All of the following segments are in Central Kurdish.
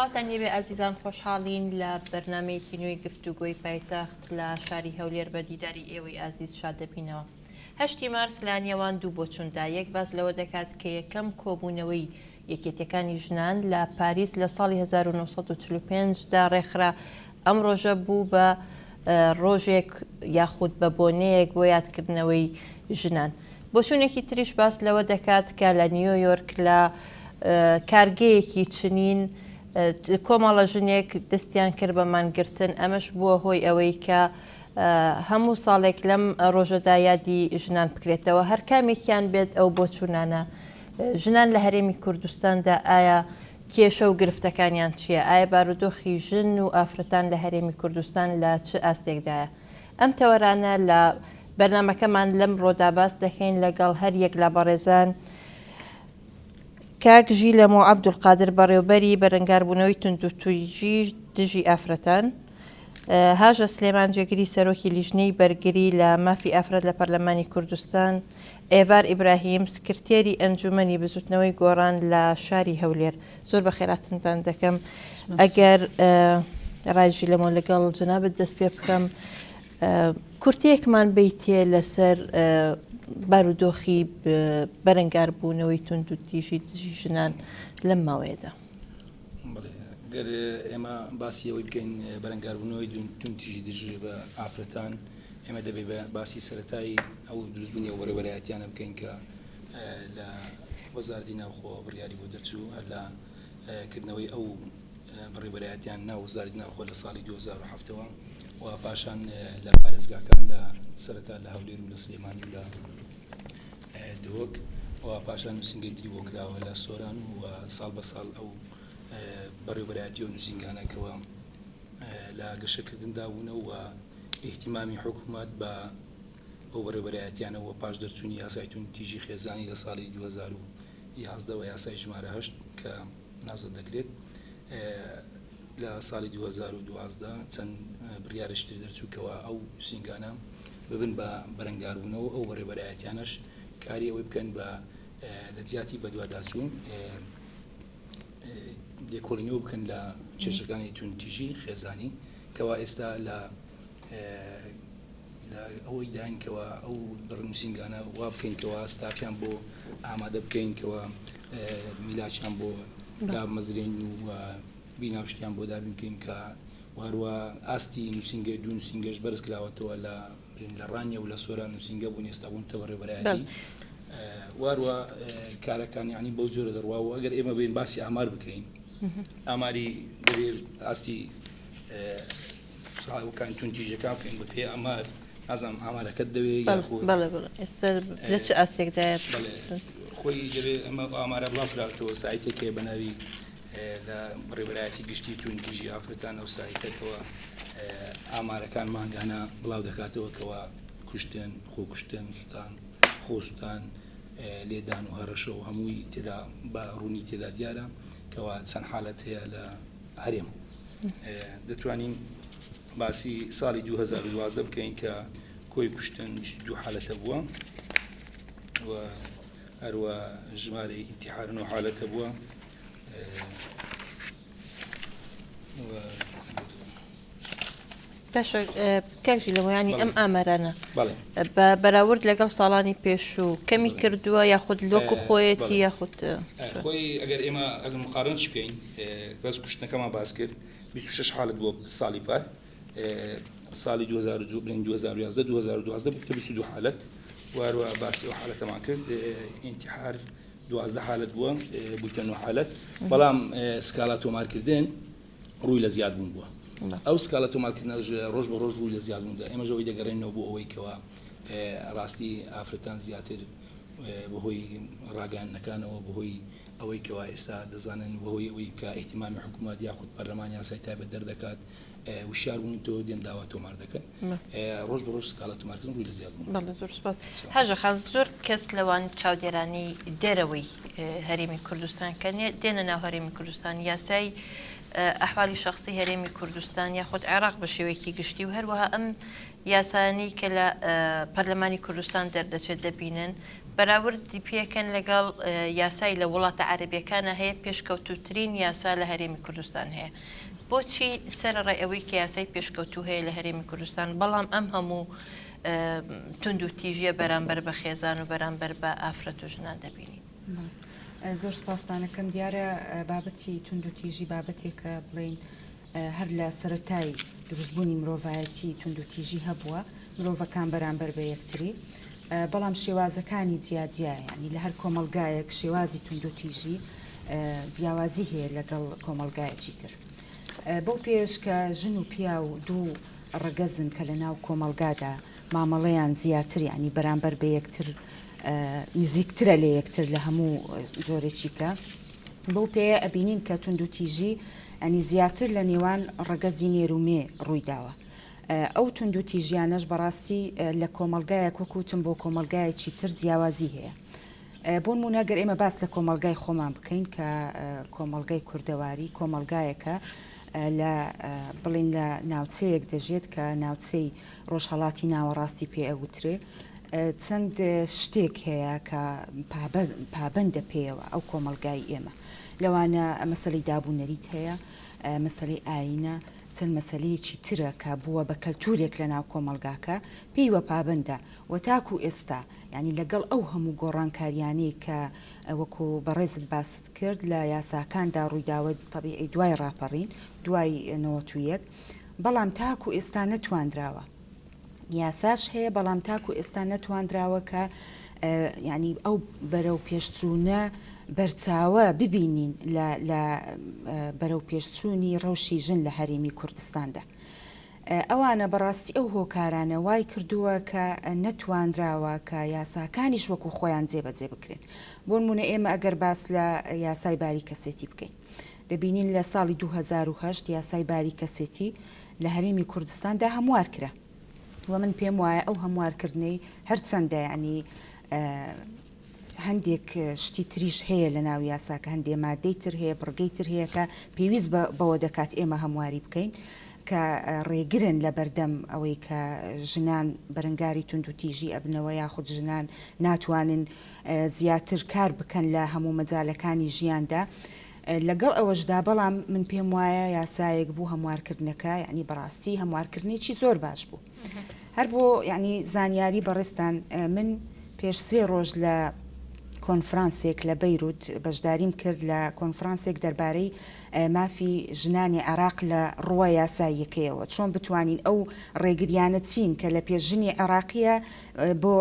سڵاوتان لێبێ ئازیزان خۆشحاڵین لە بەرنمەیەکی نوێی گفتوگۆی پایتەخت لە شاری هەولێر بە دیداری ئێوەی ئازیز شاد دەبینەوە. هەشتی مارس لە نێوان دوو بۆچوندا یەک باس لەوە دەکات کە یەکەم کۆبوونەوەی یەکێتیەکانی ژنان لە پاریس لە ساڵی 1945 دا ڕێکخرا، ئەم ڕۆژە بوو بە ڕۆژێک یاخود بە بۆنەیەک بۆ یادکردنەوەی ژنان. بۆچوونێکی تریش باس لەوە دەکات کە لە نیۆیۆرک لە کارگەیەکی چنین کۆمەڵە ژنێک دەستیان کرد بە مانگرتن، ئەمەش بووە هۆی ئەوەی کە هەموو ساڵێک لەم ڕۆژەدا یادی ژنان بکرێتەوە. هەر کامێکیان بێت ئەو بۆچوونانە ژنان لە هەرێمی کوردستاندا ئایا کێشە و گرفتەکانیان چییە؟ ئایا بارودۆخی ژن و ئافرەتان لە هەرێمی کوردستان لە چ ئاستێکدایە؟ ئەم تەوەرانە لە بەرنامەکەمان لەمڕۆدا باس دەکەین لەگەڵ هەر یەک لە بەڕێزان کاک ژیلەمۆ عەبدولقادر بەڕێوبەری بەرەنگاربوونەوەی توندوتیژی دژی ئافرەتان، هاژە سلێمان جێگری سەرۆکی لیژنەی بەرگری لە مافی ئافرەت لە پەرلەمانی کوردستان، ئێڤار ئیبراهیم سکرتێری ئەنجومەنی بزوتنەوەی گۆڕان لە شاری هەولێر. زۆر بەخێراتنتان دەکەم. ئەگەر ڕای ژیلەمۆ لەگەڵ جەنابت دەست پێ بکەم کورتەیەکمان بیتێ لەسەر بارودۆخی بەرەنگاربوونەوەی توندوتیژی دژی ژنان لەم ماوەیەدا. بەڵێ گەر ئێمە باسی ئەوەی بکەین بەرەنگاربوونەوەی توندتیژی دژ بە ئافرەتان ئێمە دەبێ بە باسی سەرەتای ئەو دروستبوونی ئەو بەڕێوەبەرایەتیانە بکەین کە لە وەزارەتی ناوخۆ بڕیاری بۆ دەرچوو هەر لە کردنەوەی ئەو بەڕێوەبەرایەتیان ناو وەزارەتی ناوخۆ لە ساڵی 2007ەوە و پاشان لە پارێزگاکان لە سەرەتا لە هەولێر و لە سلێمانی و لە دهۆک و پاشان نووسینگەی تری بۆ کراوە لە سۆران و ساڵ بە ساڵ ئەو بەڕێوبەرایەتی و نووسینگانە کەەوە لە گەشەکردندا بوونە و ئیهتیمامی حکوومەت بە ئەو بەڕێوبەرایەتیانە و پاش دەرچوونی یاسای توندوتیژی خێزانی لە ساڵی 2011 و یاسای ژمارە هەشت کە ناوزەد دەکرێت لە ساڵی 2012 چەند بڕیارێکی تر دەرچوو کەوا ئەو نووسینگانە ببن بە بەرەنگاربوونەوە ئەو بەڕێوبەرایەتیانەش کاری ئەوەی بکەن بە لە جیاتی بەدواداچوون لێکۆڵینەوە بکەن لە کێشەکانی توندتیژی خێزانی کەوا ئێستا لە لە ئەوەی داین کەوا ئەو بڕنووسینگانە وا بکەین کەوا ستافیان بۆ ئامادە بکەین کەوا میلاکیان بۆ دابمەزرێن و بیناوشتیان بۆ دابین بکەین کە وهروە ئاستی نووسینگە دوو نووسینگەش بەرز کراوەتەوە لە لە ڕانیە و لە سۆران نووسینگە بوون ئێستا بوون تەبەڕێوەبەرایەتی واروە کارەکان یعنی بەو جۆرە دەڕوا و ئەگەر ئێمە بین باسی ئامار بکەین ئاماری دەبێت ئاستی ساوکان توندتیژەکان بکەین بە پێ ئامار نازانم ئامارەکەت دەوێ یاخود بەڵێ بەڵێ ئێستا لە چ ئاستێکدایە بەڵێ خۆی دەبێ ئەمە ئامارە بڵاو کراوەتەوە سایتێک هەیە بە ناوی لە بەڕێوەبەرایەتی گشتی توندتیژی ئافرەتان ئەو سایتەکەوە ئامارەکان مانگانە بڵاو دەکاتەوە کەوا کوشتن خۆکوشتن سوتان خۆسوتان لێدان و هەڕەشە و هەمووی تێدا بە ڕوونی تێدا دیارە کەوا چەند حالەت هەیە لە هەرێم دەتوانین باسی ساڵی 2012 بکەین کە کۆی کوشتن 22 حالەتە بووە و هەروە ژمارەی ئینتیحار 9 حالەتە بووە باشە کاک ژیلەمۆ ینی ئەم ئامارانە بە بەراورد لەگەڵ ساڵانی پێشوو کەمی کردووە یاخود لۆک و خۆیەتی یاخود خۆی ئەگەر ئێمە ئەگەر مقارنەش بکەین بەس کوشتنەکەمان باس کرد 26 حالت بووە ساڵی پار ساڵی 2002 بڵێن 2011 2012 بوو 22 حالت واروە باسی ئەو حالەتەمان کرد ئینتحار 12 حالت بووە بوویتە 9 حالت بەڵام سکاڵا تۆمارکردن ڕووی لە زیاد بوون بووە ئەو سکاڵە تۆمارکردنەش ڕۆژ بە ڕۆژ ڕووی لە زیاد بووندا ئێمەش ئەوەی دەگەڕێنەوە بۆ ئەوەی کەوا ڕاستی ئافرەتان زیاتر بەهۆی ڕاگەیاندنەکانەوە بەهۆی ئەوەی کەوا ئێستا دەزانن بەهۆی ئەوەی کە ئیهتیمامی حکوومەت یاخود پەرلەمان یاسای تایبەت دەردەکات وشیار بوون تۆ دێن داوا تۆمار دەکەن ڕۆژ بە ڕۆژ سکاڵا تۆمارکردن ڕووی لە زیاد بوون. بەڵێ زۆر سوپاس هەژە خان زۆر کەس لەوان چاودێرانی دەرەوەی هەرێمی کوردستان کە دێنە ناو هەرێمی کوردستان یاسای. ئەحوالی شەخسی هەرێمی کوردستان یاخود عێراق بە شێوەیەکی گشتی و هەروەها ئەم یاسایانەی کە لە پەرلەمانی کوردستان دەردەچێت دەبینن بەراوردی پێکەن لەگەڵ یاسای لە وڵاتە عەرەبیەکانە هەیە پێشکەوتووترین یاسا لە هەرێمی کوردستان هەیە بۆچی سەرەڕای ئەوەی کە یاسای پێشکەوتوو هەیە لە هەرێمی کوردستان بەڵام ئەم هەموو توندوتیژیە بەرامبەر بە خێزان و بەرامبەر بە ئافرەت و ژنان دەبینین؟ زۆر سوپاستانەکەم دیارە بابەتی توندوتیژی بابەتێکە بڵێین هەر لە سەرەتای دروستبوونی مرۆڤایەتی توندوتیژی هەبووە مرۆڤەکان بەرامبەر بە یەکتری بەڵام شێوازەکانی جیاجیایە یانی لە هەر کۆمەڵگایەک شێوازی توندوتیژی جیاوازی هەیە لەگەڵ کۆمەڵگایەکی تر بەو پێش کە ژن و پیاو دوو ڕەگەزن کە لە ناو کۆمەڵگادا مامەڵەیان زیاتر یانی بەرامبەر بە یەکتر نزیکترە لە یەکتر لە هەموو جۆرێکی کە بەو پێیە ئەبینین کە توندوتیژی ئەنی زیاتر لە نێوان ڕەگەزی نێر و مێ ڕوویداوە. ئەو توندوتیژیانەش بەڕاستی لە کۆمەڵگایەک وەکو وتم بۆ کۆمەڵگایەکی تر جیاوازی هەیە. بۆنموونە گەر ئێمە باس لە کۆمەڵگای خۆمان بکەین کە کۆمەڵگای کوردەواری کۆمەڵگایەکە لە بڵین لە ناوچەیەک دەژێت کە ناوچەی ڕۆژهەڵاتی ناوەڕاستی پێ ئەوترێ چەند شتێک هەیە کە پابەندە پێیەوە ئەو کۆمەڵگای ئێمە لەوانە مەسەلەی داب و نەریت هەیە، مەسەلەی ئایینە، چەند مەسەلەیەکی ترە کە بووە بە کەلتوورێک لە ناو کۆمەڵگاکە پێیوە پابەندە و تاکوو ئێستا یانی لەگەڵ ئەو هەموو گۆڕانکاریانەی کە وەکوو بەڕێزت باست کرد لە یاساکاندا ڕوویداوە تەبیعی دوای ڕاپەڕین دوای 91 بەڵام تاکوو ئێستا نەتواندراوە یاساش هەیە بەڵام تاکو ئێستا نەتواندراوە کە یانی ئەو بەرەو پێشچوونە بەرچاوە ببینین لە لە بەرەو پێشچوونی ڕەوشی ژن لە هەرێمی کوردستاندا. ئەوانە بەڕاستی ئەو هۆکارانە وای کردووە کە نەتوانراوە کە یاساکانیش وەکو خۆیان جێبەجێ بکرێن. بۆنمونە ئێمە ئەگەر باس لە یاسای باری کەسێتی بکەین دەبینین لە ساڵی 2008 یاسای باری کەسێتی لە هەرێمی کوردستاندا هەموار کرا و من پێم وایە ئەو هەموارکردنەی هەرچەندە یعنی هەندێک شتی تریش هەیە لە ناو یاساکە هەندێ مادەی تر هەیە بڕگەی تر هەیە کە پێویست بەوە دەکات ئێمە هەمواری بکەین کە ڕێگرن لە بەردەم ئەوەی کە ژنان بەرەنگاری توندوتیژی ئەبنەوە یاخود ژنان ناتوانن زیاتر کار بکەن لە هەموو مەجالەکانی ژیاندا لەگەڵ ئەوەشدا بەڵام من پێم وایە یاسایەک بوو هەموارکردنەکە یعنی بەڕاستی هەموارکردنێکی زۆر باش بوو هەر بۆ یعنی زانیاری بەڕێزتان من پێش سێ ڕۆژ لە کۆنفرانسێک لە بەیروت بەشداریم کرد لە کۆنفرانسێک دەربارەی مافی ژنانی عێراق لە ڕووە یاساییەکەیەوە چۆن بتوانین ئەو ڕێگریانە چین کە لە پێش ژنی عێراقیە بۆ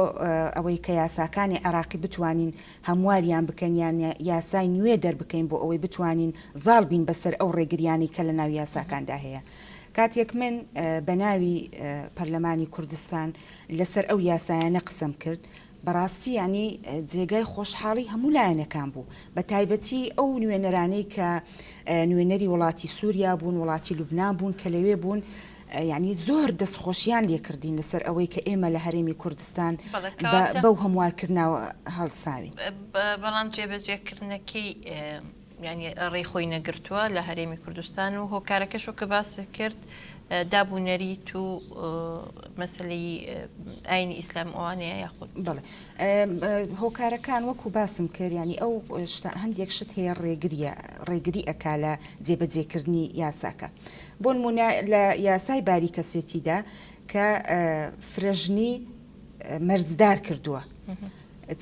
ئەوەی کە یاساکانی عێراقی بتوانین هەمواریان بکەن یان یاسای نوێ دەربکەین بۆ ئەوەی بتوانین زاڵ بین بەسەر ئەو ڕێگریانەی کە لەناو یاساکاندا هەیە. کاتێک من بە ناوی پەرلەمانی کوردستان لەسەر ئەو یاسایانە قسەم کرد، بەڕاستی یانی جێگای خۆشحاڵی هەموو لایەنەکان بوو، بە تایبەتی ئەو نوێنەرانەی کە نوێنەری وڵاتی سووریا بوون، وڵاتی لوبنان بوون کە لەوێ بوون، یانی زۆر دەستخۆشیان لێکردین لەسەر ئەوەی کە ئێمە لە هەرێمی کوردستان بەو هەموارکردنەوە هەڵساوین. بەڵام جێبەجێکردنەکەی یانی ڕێی خۆی نەگرتووە لە هەرێمی کوردستان و هۆکارەکەش وەک باست کرد داب و نەریت و مەسەلەی ئاینی ئیسلام ئەوانەیە یاخود؟ بەڵێ هۆکارەکان وەکو باسم کرد یانی ئەو شتە هەندێک شت هەیە ڕێگریە ڕێگری ئەکا لە جێبەجێکردنی یاساکە. بۆنمونە لە یاسای باری کەسێتیدا کە فرەژنی مەرجدار کردووە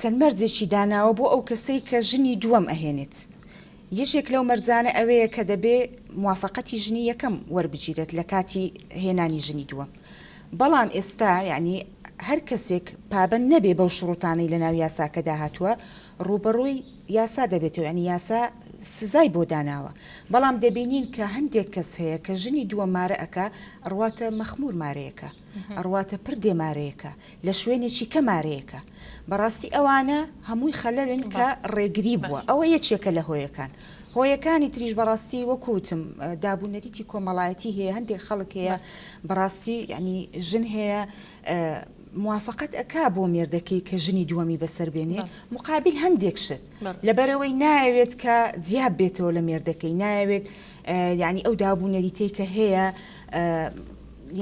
چەند مەرجێکی داناوە بۆ ئەو کەسەی کە ژنی دووەم ئەهێنێت یەکێک لەو مەرجانە ئەوەیە کە دەبێ موافەقەتی ژنی یەکەم وەربگیرێت لە کاتی هێنانی ژنی دووەم بەڵام ئێستا یعنی هەر کەسێک پابەند نەبێ بەو شروتانەی لە ناو یاساکەدا هاتووە ڕووبەڕووی یاسا دەبێتەوە یانی یاسا سزای بۆ داناوە بەڵام دەبینین کە هەندێک کەس هەیە کە ژنی دووەم مارە ئەکا ئەڕواتە مەخمور مارەیەکە ئەڕواتە پردێ مارەیەکە لە شوێنێکی کە مارەیەکە بەڕاستی ئەوانە هەمووی خەلەلن کە ڕێگری بووە ئەوە یەکێکە لە هۆیەکان هۆیەکانی تریش بەڕاستی وەکو وتم دابونەریتی کۆمەڵایەتی هەیە هەندێک خەڵک هەیە بەڕاستی یانی ژن هەیە. موافەقەت ئەکا بۆ مێردەکەی کە ژنی دووەمی بەسەر بێنێ مقابل هەندێک شت لەبەرئەوەی نایەوێت کە جیا بێتەوە لە مێردەکەی نایەوێت یانی ئەو داب و نەریتەی کە هەیە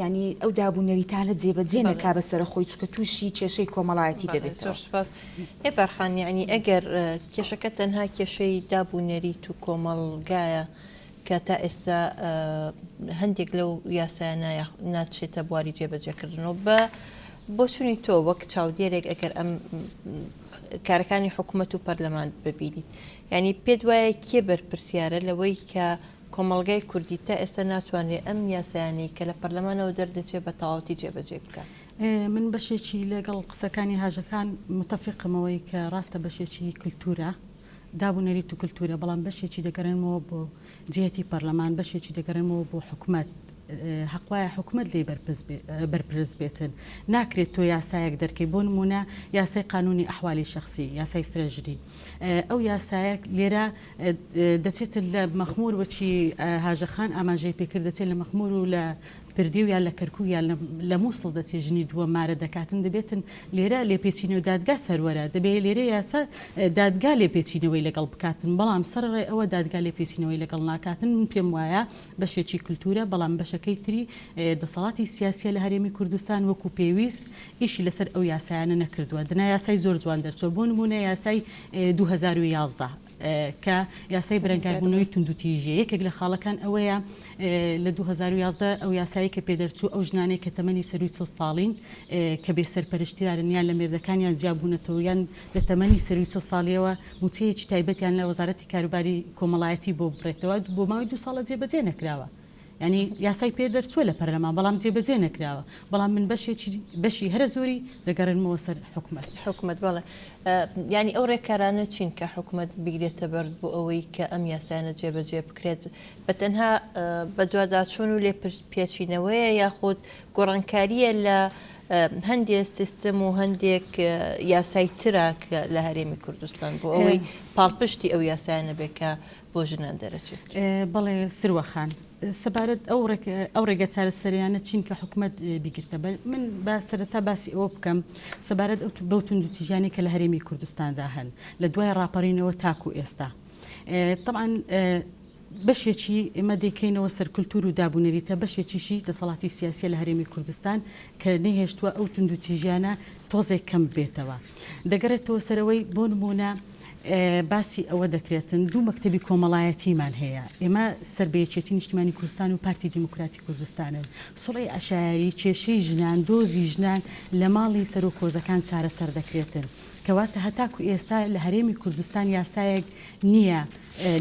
یانی ئەو داب و نەریتانە جێبەجێ نەکا بەسەر خۆی چونکە تووشی کێشەی کۆمەڵایەتی دەبێتەوە. زۆر سوپاس ئێڤار خان یانی ئەگەر کێشەکە تەنها کێشەی داب و نەریت و کۆمەڵگایە کە تا ئێستا هەندێک لەو یاسایانە ناچێتە بواری جێبەجێکردنەوە بە بۆچونی تۆ وەک چاودێرێک ئەگەر ئەم کارەکانی حکوومەت و پەرلەمان ببینیت یعنی پێت وایە کێ بەرپرسیارە لەوەی کە کۆمەڵگای کوردی تا ئێستا ناتوانرێت ئەم یاسایانەی کە لە پەرلەمانەوە دەردەچێت بە تەواوەتی جێبەجێ بکات؟ من بەشێکی لەگەڵ قسەکانی هاژەکان متەفیقم ئەوەی کە ڕاستە بەشێکی کلتورە داب و نەریت و کلتورە بەڵام بەشێکی دەگەرێنمەوە بۆ جیهەتی پەرلەمان بەشێکی دەگەرێنمەوە بۆ حکومەت هەق وایە حکومەت لێی بەرپرس بێتن ناکرێت تۆ یاسایەک دەرکەی بۆ نمونە یاسای قانونی ئەحوالی شەخسی یاسای فرەژنی ئەو یاسایە لێرە دەچێت لە مەخمور وەچی هاژە خان ئاماژەی پێکرد دەچێت لە مەخمور و لە پردێ و یان لە کەرکوک یان لە موسڵ دەچێت ژنی دووەم مارە دەکاتن دەبێتن لێرە لێپێچینەوە دادگا سەروەرە دەبێ لێرە یاسا دادگا لێپێچینەوەی لەگەڵ بکاتن بەڵام سەرەڕای ئەوە دادگا لێپێچینەوەی لەگەڵ ناکاتن من پێم وایە بەشێکی کلتورە بەڵام بەشەکەی تری دەسەڵاتی سیاسیە لە هەرێمی کوردستان وەکو پێویست ئیشی لەسەر ئەو یاسایانە نەکردووە دنا یاسای زۆر جوان دەرچووە بۆ نموونە یاسای 2011 کە یاسای بەرەنگاربوونەوەی توندوتیژیە یەکێک لە خاڵەکان ئەوەیە لە 2011 ئەو یاسایی کە پێدەرچوو ئەو ژنانەی کە تەمەنی سەروی 40 ساڵین کە بێ سەرپەرشتیارن یان لە مێردەکانیان جیابوونەتەوە یان لە تەمەنی سەروی 40 ساڵیەوە مووچەیەکی تایبەتیان لە وەزارەتی کاروباری کۆمەڵایەتی بۆ بڕێتەوە بۆ ماوەی دوو ساڵە جێبەجێ نەکراوە. یانی یاسای پێ دەرچووە لە پەرلەمان بەڵام جێبەجێ نەکراوە بەڵام من بەشێکی بەشی هەرە زۆری دەگەڕێنمەوە سەر حکومەت. حکومەت بەڵێ یانی ئەو ڕێکارانە چین کە حکومەت بیگرێتە بەر بۆ ئەوەی کە ئەم یاسایانە جێبەجێ بکرێت بە تەنها بەدواداچوون و لێپێچینەوەیە یاخود گۆڕانکارییە لە هەندێک سیستم و هەندێک یاسای ترە کە لە هەرێمی کوردستان بۆ ئەوەی پاڵپشتی ئەو یاسایانە بێت کە بۆ ژنان دەرەچێت. بەڵێ سروە خان، سەبارەت ئەو ئەو ڕێگە چارەسەریانە چین کە حکومەت بیگرتە بەر، من با سەرەتا باسی ئەوە بکەم سەبارەت بەو توندوتیژیانەی کە لە هەرێمی کوردستاندا هەن لە دوای ڕاپەڕینەوە تاکو ئێستا تەبعەن بەشێکی ئێمە دەیکەینەوە سەر کولتوور و دابونەریتە بەشێکیشی دەسەڵاتی سیاسیە لە هەرێمی کوردستان کە نەیهێشتووە ئەو توندوتیژیانە تۆزێک کەم ببێتەوە دەگەڕێتەوە سەرەوەی بۆ نموونە باسی ئەوە دەکرێتن دوو مەکتەبی کۆمەڵایەتیمان هەیە ئێمە سەر بە یەکێتی نیشتمانی کوردستان و پارتی دیموکراتی کوردستانن سوڵی عەشایەری کێشەی ژنان دۆزی ژنان لە ماڵی سەرۆک هۆزەکان چارەسەر دەکرێتن کەواتە هەتاکو ئێستا لە هەرێمی کوردستان یاسایەک نییە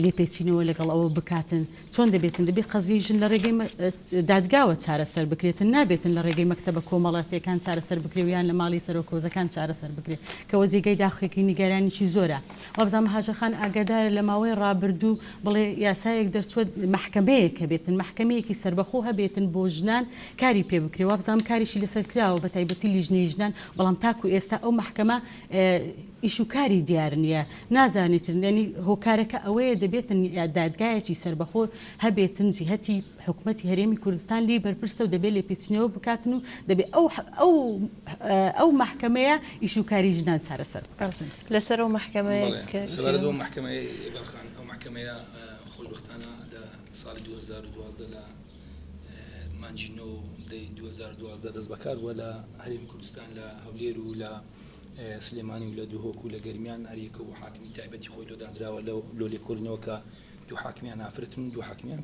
لێپێچینەوە لەگەڵ ئەوە بکاتن چۆن دەبێتن دەبێت قەزیەی ژن لە ڕێگەی دادگاوە چارەسەر بکرێتن نابێتن لە ڕێگەی مەکتەبە کۆمەڵاتیەکان چارەسەر بکرێ و یان لە ماڵی سەرۆک هۆزەکان چارەسەر بکرێ کەوە جێگای داخێکی نیگەرانیی زۆرە وابزانم هاژە خان ئاگادارە لە ماوەی ڕابردوو بڵێ یاسایەک دەرچووە مەحکەمەیەک هەبێتن مەحکەمەیەکی سەربەخۆ هەبێتن بۆ ژنان کاری پێ بکرێ وابزانم کاریشی لەسەر کراوە بە تایبەتی لیژنەی ژنان بەڵام تاکو ئێستا ئەو مەحکەمە ئیش و کاری دیار نیە نازانیتن یانی هۆکارەکە ئەوەیە دەبێتن دادگایەکی سەربەخۆ هەبێتن جیهەتی حکومەتی هەرێمی کوردستان لێی بەرپرسە و دەبێت لێپێچینەوە بکاتن و دەبێت ئەو ئەو ئەو مەحکەمەیە ئیش و کاری ژنان چارەسەر بکاتن. لەسەر ئەو مەحکەمەیە بەڵێ کە سەبارەت بەو مەحکەمەیەی بەڵخان ئەو مەحکەمەیە خۆشبەختانە لە ساڵی 2012 لە مانگی نۆ دەی 2012 دەست بەکار بووە لە هەرێمی کوردستان لە هەولێر و لە سلێمانی و لە دهۆک و لە گەرمیان هەریەکە و حاکمی تایبەتی خۆی لۆ دانراوە لەو لۆ لێکۆڵینەوە کە دوو حاکمیان ئافرەتن و دوو حاکمیان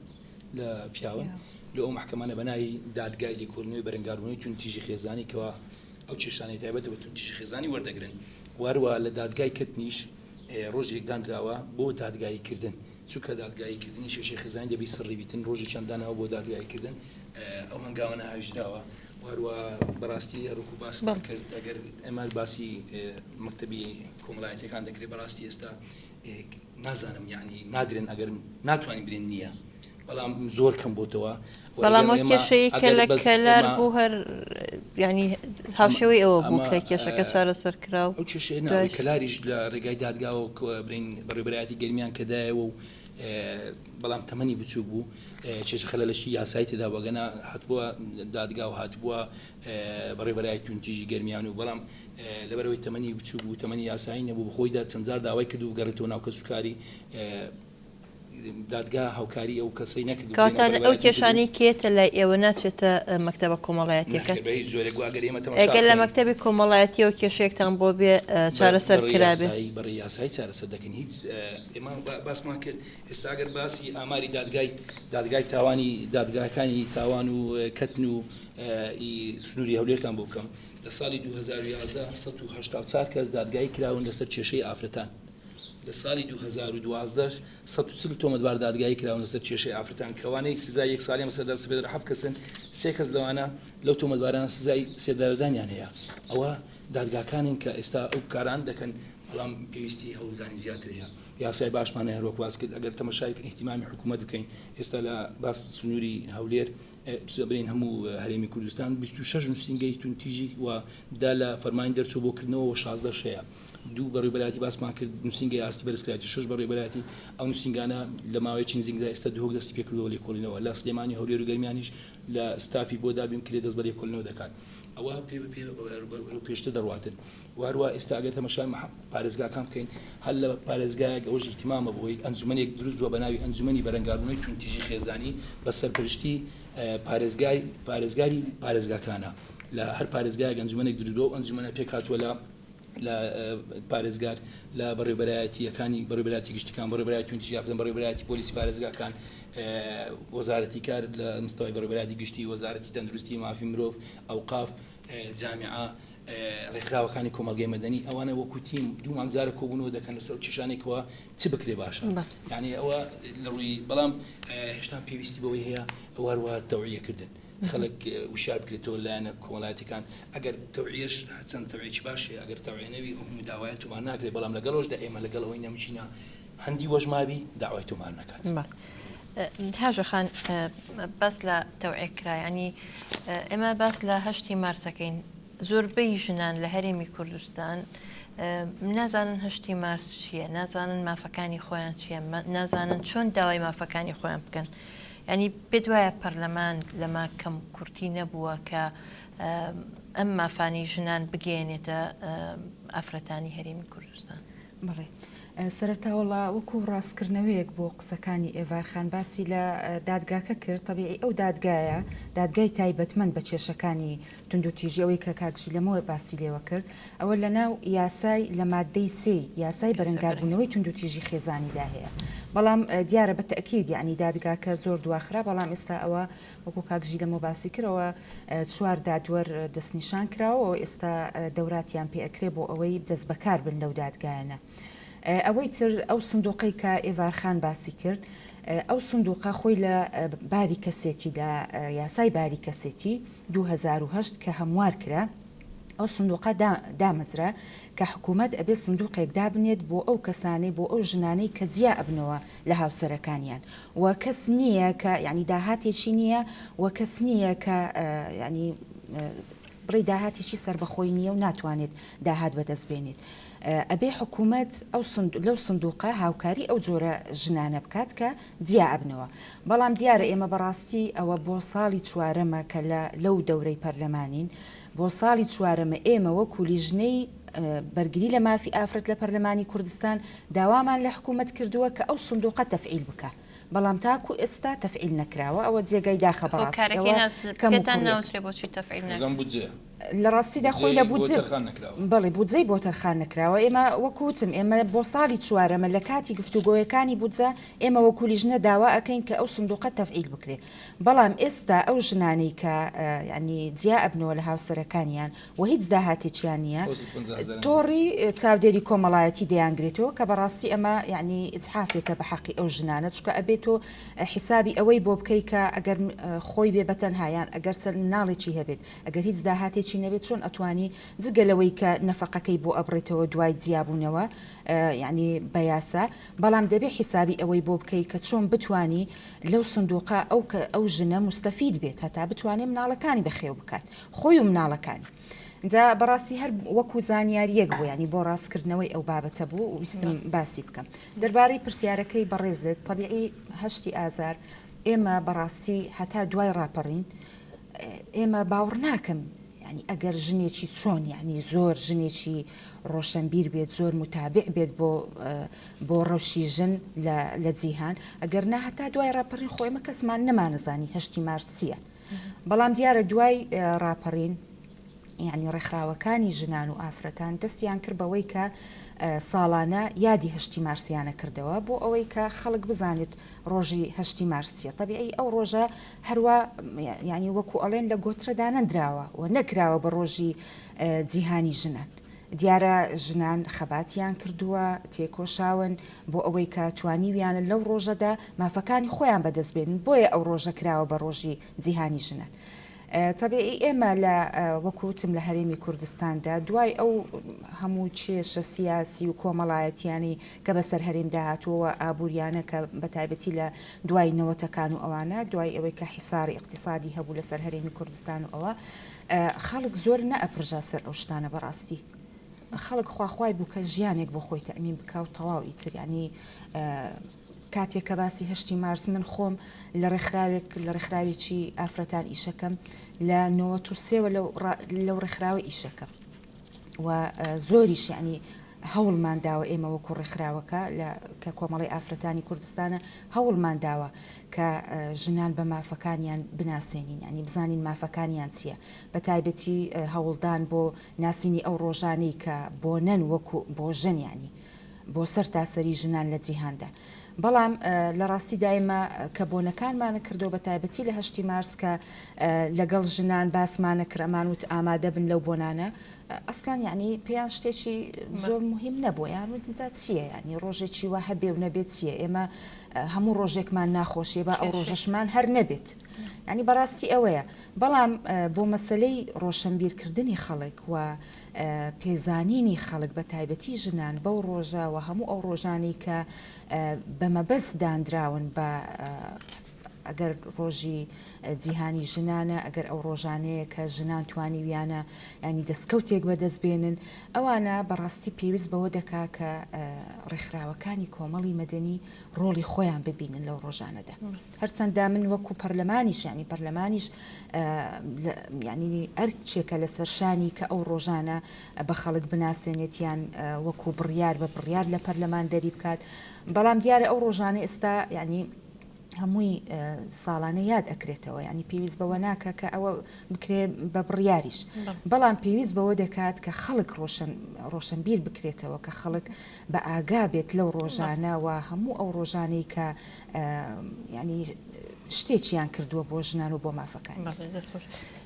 لە پیاون لە ئەو مەحکەمانە بە ناوی دادگای لێکۆڵینەوەی بەرەنگاربوونەوەی توندوتیژی خێزانی کەوا ئەو کێشانەی تایبەتە بە توندوتیژی خێزانی وەردەگرن و هەروەها لە دادگای کەتنیش ڕۆژێک دانراوە بۆ دادگاییکردن چونکە دادگاییکردنی کێشەی خێزانی دەبی سڕی بیتن ڕۆژێکیان داناوە بۆ دادگاییکردن ئەو هەنگاوانە هاویژراوە و هەروەها بەڕاستی هەروەکو باسمان کرد ئەگەر ئێمە باسی مەکتەبی کۆمەڵایەتیەکان دەکرێت بەڕاستی ئێستا نازانم یعنی نادرێن ئەگەر ناتوانین برێن نییە بەڵام زۆر کەم بۆتەوە بەڵام ئەو کێشەی کە لە کەلار بوو هەر ینی هاوشێوەی ئەوە بوو کە کێشەکە چارەسەر کرا و ئەو کێشەیە کەلاریش لە ڕێگای دادگاوە برین بەڕێوەبەرایەتی گەرمیان کە دایەوە و. بەڵام تەمەنی بچووک بوو کێشە خەلەلەشی یاسایی تێدا بوو ئەگەنا هاتبووە دادگا و هاتبووە بەڕێوەبەرایەتی توندوتیژی گەرمیان و بەڵام لەبەرئەوەی تەمەنی بچووک بوو تەمەنی یاسایی نەبوو بەخۆیدا چەند جار داوای کردبوو بگەڕێتەوە ناو کەسوکاری دادگا هاوکاری ئەو کەسەی نەکرد کەواتە ئەو کێشانەی کێتە لای ئێوە ناچێتە مەکتەبە کۆمەڵایەتیەکە بە هیچ جۆرێک ئەگەر ئێمە تەماشا ئەگەر لە مەکتەبی کۆمەڵایەتیەوە کێشەیەکتان بۆ بێ چارەسەر کرابێ بەڕێ یاسایی چارەسەر دەکەین هیچ ئێمە باسمان کرد ئێستا ئەگەر باسی ئاماری دادگای دادگای تاوانی دادگاکانی تاوان و کەتن و سنووری هەولێرتان بۆ بکەم لە ساڵی 2011 184 کەس دادگایی کراون لەسەر کێشەی ئافرەتان لە ساڵی 2012 140 تۆمەتبار دادگایی کراون لەسەر کێشەی ئافرەتان کەوانەیەک سزای یەک ساڵیان بەسەردا سەپێنرا حەفت کەسن سێ کەس لەوانە لەو تۆمەتبارانە سزای سێدارەدانیان هەیە ئەوە دادگاکانن کە ئێستا ئەو کاران دەکەن بەڵام پێویستی هەوڵدانی زیاتر هەیە یاسای باشمان هەیە هەروەک باس کرد ئەگەر تەمەشای ئیهتیمامی حکوومەت بکەین ئێستا لە باس سنووری هەولێر بڵێین هەموو هەرێمی کوردستان 26 نووسینگەی توندتیژی و دا لە فەرمانی دەرچوو بۆ کردنەوە و 16 هەیە دوو بەڕێوەبەرایەتی باسمان کرد نووسینگەی ئاستی بەرزکراوی شەش بەڕێوەبەرایەتی ئەو نووسینگانە لە ماوەیەکی نزیکدا ئێستا دهۆک دەستی پێکردەوە لێکۆڵینەوە لە سلێمانی هەولێر و گەرمیانیش لە ستافی بۆ دابین کرێ دەست بە لێکۆڵینەوە دەکات ئەوە پێ بە پێ بەرەو پێشتر دەڕواتن و هەروە ئێستا ئەگەر تەمەشای پارێزگاکان بکەین هەر لە پارێزگایەک ئەوەش ئیهتیمامە بۆی ئەنجومەنێک دروست بووە بە ناوی ئەنجومەنی بەرەنگاربوونەوەی توندتیژی خێزانی بە سەرپەرشتی پارێزگای پارێزگاری پارێزگاکانە لە هەر پارێزگایەک ئەنجومەنێک دروست بووە ئەو ئەنجومەنە پێکهاتووە لە لە پارێزگار لە بەڕێوەبەرایەتییەکانی بەڕێوەبەرایەتی گشتیەکان بەڕێوەبەرایەتی توندتیژی ئافرەتان بەڕێوەبەرایەتی پۆلیسی پارێزگاکان وەزارەتی کار لە مستەوای بەڕێوەبەرایەتی گشتی وەزارەتی تەندروستی مافی مرۆڤ ئەوقاف جامیعە ڕێکخراوەکانی کۆمەڵگەی مەدەنی ئەوانە وەکو تیم دوو مانگ جارە کۆبوونەوە دەکەن لەسەر ئەو کێشانەی کەوا چ بکرێ باشە یعنی ئەوە لە ڕووی بەڵام هێشتا پێویستی بەوەی هەیە وەروە تەوعیەکردن خەڵک وشیار بکرێتەوە لایەنە کۆمەڵایەتیەکان ئەگەر تەوعیەش هەرچەند تەوعیەکی باش هەیە ئەگەر تەوعیە نەبی ئەو هەموو داوایە تۆمار ناکرێت بەڵام لەگەڵەوەشدا ئێمە لەگەڵ ئەوەی نەمچینە هەندی وەش مابی داوای تۆمار نەکات. هاژە خان باس لە تەوعیە کرا یانی ئێمە باس لە هەشتی مارسەکەین زۆربەی ژنان لە هەرێمی کوردستان نازانن هەشتی مارس چییە نازانن مافەکانی خۆیان چییە نازانن چۆن داوای مافەکانی خۆیان بکەن یانی پێت وایە پەرلەمان لەمە کەم کورتی نەبووە کە ئەم مافانەی ژنان بگەیەنێتە ئافرەتانی هەرێمی کوردستان؟ بەڵێ سەرەتا وەڵا وەکو ڕاستکردنەوەیەک بۆ قسەکانی ئێڤار خان باسی لە دادگاکە کرد تەبیعی ئەو دادگایە دادگای تایبەتمەند بە کێشەکانی توندوتیژی ئەوەی کە کاک ژیلەمۆ باسی لێوە کرد ئەوە لەناو یاسای لە ماددەی سێی یاسای بەرەنگاربوونەوەی توندوتیژی خێزانیدا هەیە بەڵام دیارە بە تەئکید یەعنی دادگاکە زۆر دواخرا بەڵام ئێستا ئەوە وەکو کاک ژیلەمۆ باسی کرد ئەوە چوار دادوەر دەستنیشان کراوە و ئێستا دەوراتیان پێ ئەکرێ بۆ ئەوەی دەستبەکار بن لەو دادگایانە. ئەوەی تر ئەو سندوقەی کە ئێڤار خان باسی کرد ئەو سندوقە خۆی لە باری کەسێتی لە یاسای باری کەسێتی 2008 کە هەموار کرا ئەو سندوقە دامەزرا کە حکوومەت ئەبێ سندوقێک دابنێت بۆ ئەو کەسانەی بۆ ئەو ژنانەی کە جیا ئەبنەوە لە هاوسەرەکانیان و کەس نییە کە یعنی داهاتێکی نییە و کەس نییە کە یعنی بڵێی داهاتێکی سەربەخۆی نییە و ناتوانێت داهات بەدەست بێنێت ئەبێ حکوومەت ئەو لەو سندوقە هاوکاری ئەو جۆرە ژنانە بکات کە جیا ئەبنەوە بەڵام دیارە ئێمە بەڕاستی ئەوە بۆ ساڵی چوارەمە کە لە لەو دەورەی پەرلەمانین بۆ ساڵی چوارەمە ئێمە وەکو لیژنەی بەرگری لە مافی ئافرەت لە پەرلەمانی کوردستان داوامان لە حکوومەت کردووە کە ئەو سندوقە تەفعیل بکا بەڵام تاکو ئێستا تەفعیل نەکراوە ئەوە جێگای داخە بەڕاستی هۆکارەکەی ئەوە ناز کەم و پێتان کوڕیەکە. ناوترێ بۆچی تەفعیل نەکرا؟ بەزان بودجەیە. لە ڕاستیدا خۆی لە بودجەی بۆ بودجە تەرخان نەکراوە. بەڵێ بودجەی بۆ تەرخان نەکراوە ئێمە وەکو وتم ئێمە بۆ ساڵی چوارەمە لە کاتی گفتوگۆیەکانی بودجە ئێمە وەکو لیژنە داوا ئەکەین کە ئەو سندوقە تەفعیل بکرێ بەڵام ئێستا ئەو ژنانەی کە یانی جیا ئەبنەوە لە هاوسەرەکانیان و هیچ داهاتێکیان نییە تۆڕی چاودێری کۆمەڵایەتی دەیانگرێتەوە کە بەڕاستی ئەمە یعنی ئیجحافێکە بە حەقی ئەو ژنانە چونکە ئەبێت تۆ حیسابی ئەوەی بۆ بکەی کە ئەگەر خۆی بێ بەتەنها یان ئەگەر چەند مناڵێکی هەبێت ئەگەر هیچ داهاتێکی نەبێت چۆن ئەتوانی جگە لەوەی کە نەفەقەکەی بۆ ئەبڕێتەوە دوای جیابوونەوە یعنی بە یاسا بەڵام دەبێ حیسابی ئەوەی بۆ بکەی کە چۆن بتوانی لەو سندوقە ئەو کە ئەو ژنە موستەفید بێت هەتا بتوانێ مناڵەکانی بەخێو بکات خۆی و مناڵەکانی. جا بەڕاستی هەر وەکو زانیاریەک بوو یانی بۆ ڕاستکردنەوەی ئەو بابەتە بوو ویستم باسی بکەم. دەربارەی پرسیارەکەی بەڕێزت تەبیعی هەشتی ئازار ئێمە بەڕاستی هەتا دوای ڕاپەڕین ئێمە باوەڕ ناکەم یانی ئەگەر ژنێکی چۆن یانی زۆر ژنێکی ڕۆشنبیر بێت زۆر متابع بێت بۆ بۆ ڕەوشی ژن لە جیهان ئەگەر نا هەتا دوای ڕاپەڕین خۆ ئێمە کەسمان نەمانەزانی هەشتی مارس چییە بەڵام دیارە دوای ڕاپەڕین یانی ڕێکخراوەکانی ژنان و ئافرەتان دەستیان کرد بەوەی کە ساڵانە یادی هەشتی مارسیانە کردەوە بۆ ئەوەی کە خەڵک بزانێت ڕۆژی هەشتی مارس چیە تەبیعی ئەو ڕۆژە هەروا یانی وەکو ئەڵێن لە گۆترە دانەندراوە و نەکراوە بە ڕۆژی جیهانی ژنان دیارە ژنان خەباتیان کردووە تێکۆشاون بۆ ئەوەی کە توانیویانە لەو ڕۆژەدا مافەکانی خۆیان بەدەست بێنن بۆیە ئەو ڕۆژە کراوە بە ڕۆژی جیهانی ژنان. تەبیعی ئێمە لە وەکو وتم لە هەرێمی کوردستاندا دوای ئەو هەموو کێشە سیاسی و کۆمەڵایەتیانەی کە بەسەر هەرێمدا هاتووە و ئابووریانە کە بە تایبەتی لە دوای نەوەتەکان و ئەوانە دوای ئەوەی کە حیساری ئیقتیسادی هەبوو لەسەر هەرێمی کوردستان و ئەوە خەڵک زۆر نەئەپڕژا سەر ئەو شتانە بەڕاستی خەڵک خواخوای بوو کە ژیانێک بۆ خۆی تەئمین بکا و تەواو ئیتر یانی کاتێک کە باسی هەشتی مارس من خۆم لە ڕێکخراوێک لە ڕێکخراوێکی ئافرەتان ئیشەکەم لە 93وە لەو ڕێکخراوە ئیشەکەم و زۆریش یعنی هەوڵمان داوە ئێمە وەکو ڕێکخراوەکە لە کە کۆمەڵی ئافرەتانی کوردستانە هەوڵمان داوە کە ژنان بە مافەکانیان بناسێنین ینی بزانین مافەکانیان چییە بە تایبەتی هەوڵدان بۆ ناسینی ئەو ڕۆژانەی کە بۆنەن وەکو بۆ ژن یانی بۆ سەرتاسەری ژنان لە جیهاندا. بەڵام لە ڕاستیدا ئێمە کە بۆنەکانمانە کردەوە بە تایبەتی لە هەشتی مارس کە لەگەڵ ژنان باسمانە کرد ئەمان وت ئامادە بن لەو بۆنانە ئەسڵەن یعنی پێیان شتێکی زۆر مهم نەبوو یان وت جا چییە یعنی ڕۆژێکی وا هەبێ و نەبێت چییە ئێمە هەموو ڕۆژێکمان ناخۆشیە با ئەو ڕۆژەشمان هەر نەبێت یعنی بەڕاستی ئەوەیە بەڵام بۆ مەسەلەی ڕۆشنبیرکردنی خەڵک و پێزانینی خەڵک بە تایبەتی ژنان بەو ڕۆژە و هەموو ئەو ڕۆژانەی کە بە مەبەست دانراون بە ئەگەر ڕۆژی جیهانی ژنانە ئەگەر ئەو ڕۆژانەیە کە ژنان توانیویانە ینی دەستکەوتێک بەدەست بێنن ئەوانە بەڕاستی پێویست بەوە دەکا کە ڕێکخراوەکانی کۆمەڵی مەدەنی ڕۆڵی خۆیان ببینن لەو ڕۆژانەدا. هەرچەندە من وەکو پەرلەمانیش یانی پەرلەمانیش یانی ئەرکێکە لەسەر شانی کە ئەو ڕۆژانە بە خەڵک بناسێنێت یان وەکو بڕیار بە بڕیار لە پەرلەمان دەری بکات بەڵام دیارە ئەو ڕۆژانە ئێستا یانی هەمووی ساڵانە یاد ئەکرێتەوە ینی پێویست بەوە ناکە کە ئەوە بکرێ بە بڕیاریش بەڵام پێویست بەوە دەکات کە خەڵک ڕۆشن ڕۆشنبیر بکرێتەوە کە خەڵک بە ئاگا بێت لەو ڕۆژانە و هەموو ئەو ڕۆژانەی کە یانی شتێکیان کردووە بۆ ژنان و بۆ مافەکانیان. بەڵێ دەست خۆش.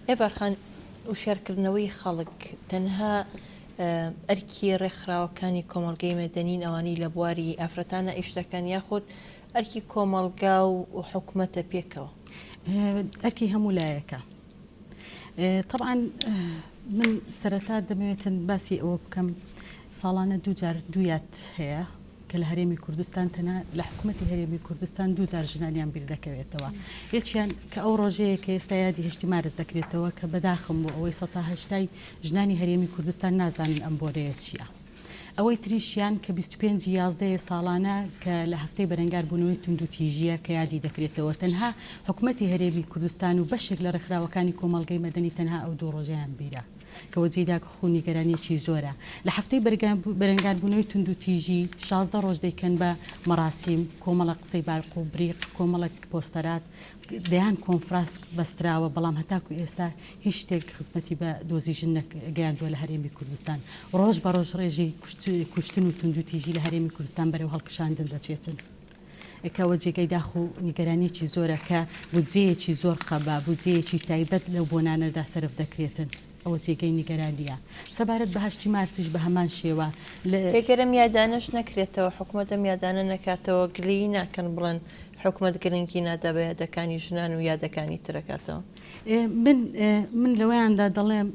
ئێڤار خان وشیارکردنەوەی خەڵک تەنها ئەرکی ڕێکخراوەکانی کۆمەڵگەی مەدەنین ئەوانەی لە بواری ئافرەتانە ئیش دەکەن یاخود ئەرکی کۆمەڵگا و حکومەتە پێکەوە؟ ئەرکی هەموو لایەکە. تەبعەن من سەرەتا دەمەوێتن باسی ئەوە بکەم ساڵانە دووجار دوو یاد هەیە کە لە هەرێمی کوردستان تەنها لە حکوومەتی هەرێمی کوردستان دووجار ژنانیان بیر دەکەوێتەوە یەکیان کە ئەو ڕۆژەیە کە ئێستا یادی هەشتی مارس دەکرێتەوە کە بەداخم بۆ ئەوەی 180 ژنانی هەرێمی کوردستان نازانن ئەم بۆنەیە چییە. ئەوەی تریشیان کە 25 ی یازدەیە ساڵانە کە لە هەفتەی بەرەنگاربوونەوەی توندوتیژییە کە یادی دەکرێتەوە تەنها حکومەتی هەرێمی کوردستان و بەشێک لە ڕێکخراوەکانی کۆمەڵگەی مەدەنی تەنها ئەو دوو ڕۆژەیان بیرە کەوە جێی داخ و نیگەرانیەکی زۆرە لە هەفتەی بەرەنگاربوونەوەی توندوتیژی 16 ڕۆژ دەیکەن بە مەراسیم کۆمەڵە قسەی بارق و بریق کۆمەڵێک پۆستەرات دەیان کۆنفراس بەستراوە بەڵام هەتاکو ئێستا هیچ شتێک خزمەتی بە دۆزی ژن نەگەیاندووە لە هەرێمی کوردستان. ڕۆژ بە ڕۆژ ڕێژەی کوشتن و توندوتیژی لە هەرێمی کوردستان بەرەو هەڵکشاندن دەچێتن. کە ئەوە جێگای داخ و نیگەرانییەکی زۆرە کە بودجەیەکی زۆر قەبە، بودجەیەکی تایبەت لەو بۆنانەدا سەرف دەکرێتن. ئەوە جێگەی نیگەرانییە. سەبارەت بە هەشتی مارسیش بە هەمان شێوە لە. گەر ئەم یادانەش نەکرێتەوە، حکومەت ئەم یادانە نەکاتەوە، گلەیی ناکەن بڵێن. حکومەت گرنگی نادا بە یادەکانی ژنان و یادەکانی ترەکاتەوە؟ من من لەوەیاندا دەڵێم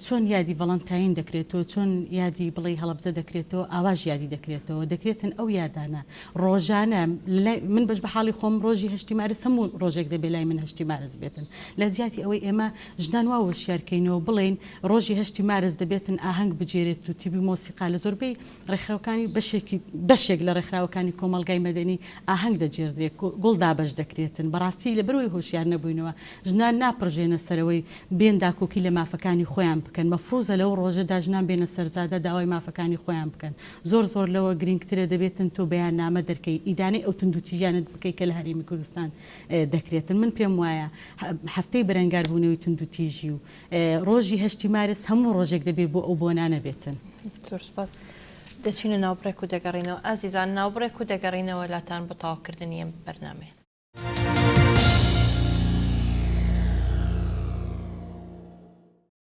چۆن یادی ڤەڵەنتاین دەکرێتەوە، چۆن یادی بڵێی هەڵەبجە دەکرێتەوە، ئاواش یادی دەکرێتەوە، دەکرێتن ئەو یادانە ڕۆژانە لای من بەش بە حاڵی خۆم ڕۆژی هەشتی مارس هەموو ڕۆژێک دەبێ لای من هەشتی مارس بێتن لە جیاتی ئەوەی ئێمە ژنان وا وشیار کەینەوە بڵێین ڕۆژی هەشتی مارس دەبێتن ئاهەنگ بگێرێت و تیبی مۆسیقا لە زۆربەی ڕێکخراوکانی بەشێکی بەشێک لە ڕێکخراوەکانی کۆمەڵگای مەدەنی ئاهەنگ دەگێردرێت گوڵ دابەش دەکرێتن بەڕاستی لەبەرئەوەی هۆشیار نەبووینەوە ژنان ناپڕژێنە سەرەوەی بێن داکۆکی لە مافەکانی خۆیان بکەن، مەفروزە لەو ڕۆژەدا ژنان بێنە سەرجادە داوای مافەکانی خۆیان بکەن، زۆر زۆر لەوە گرینگترە دەبێتن تۆ بەیاننامە دەرکەی ئیدانەی ئەو توندوتیژیانەت بکەی کە لە هەرێمی کوردستان دەکرێتن، من پێم وایە هەفتەی بەرەنگاربوونەوەی توندوتیژی و ڕۆژی هەشتی مارس هەموو ڕۆژێک دەبێ بۆ ئەو بۆنانە بێتن. زۆر سوپاس. دەچینە ناوبڕێک و دەگەڕینەوە. ئازیزان ناوبڕێک و دەگەڕینەوە لاتان بۆ تەواوکردنی ئەم بەرنامەیە.